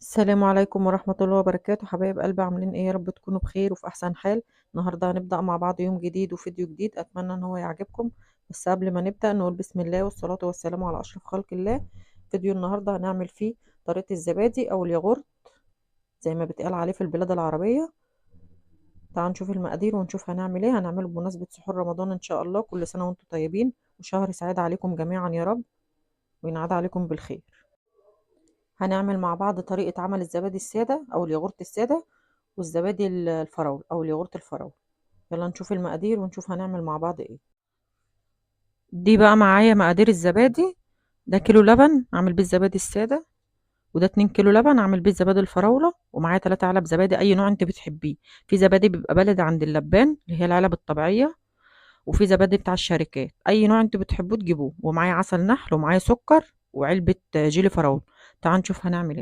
السلام عليكم ورحمة الله وبركاته. حبايب قلبي، عاملين ايه؟ يا رب تكونوا بخير وفي احسن حال. النهاردة هنبدأ مع بعض يوم جديد وفيديو جديد، اتمنى ان هو يعجبكم. بس قبل ما نبدأ نقول بسم الله والصلاة والسلام على اشرف خلق الله. فيديو النهاردة هنعمل فيه طريقة الزبادي او الياغورت زي ما بيتقال عليه في البلاد العربية. تعالوا نشوف المقادير ونشوف هنعمل ايه. هنعمله بمناسبة سحور رمضان ان شاء الله. كل سنة وانتم طيبين وشهر سعيد عليكم جميعا يا رب، وينعاد عليكم بالخير. هنعمل مع بعض طريقة عمل الزبادي السادة أو الياغورت السادة والزبادي الفراولة أو الياغورت الفراولة. يلا نشوف المقادير ونشوف هنعمل مع بعض ايه. دي بقى معايا مقادير الزبادي. ده كيلو لبن اعمل بيه الزبادي السادة، وده 2 كيلو لبن اعمل بيه الزبادي الفراولة، ومعايا 3 علب زبادي اي نوع انت بتحبيه. في زبادي بيبقى بلدي عند اللبان اللي هي العلب الطبيعية، وفي زبادي بتاع الشركات، اي نوع انتوا بتحبوه تجيبوه. ومعايا عسل نحل ومعايا سكر وعلبة جيلي فراولة. تعالوا نشوف هنعمل ايه.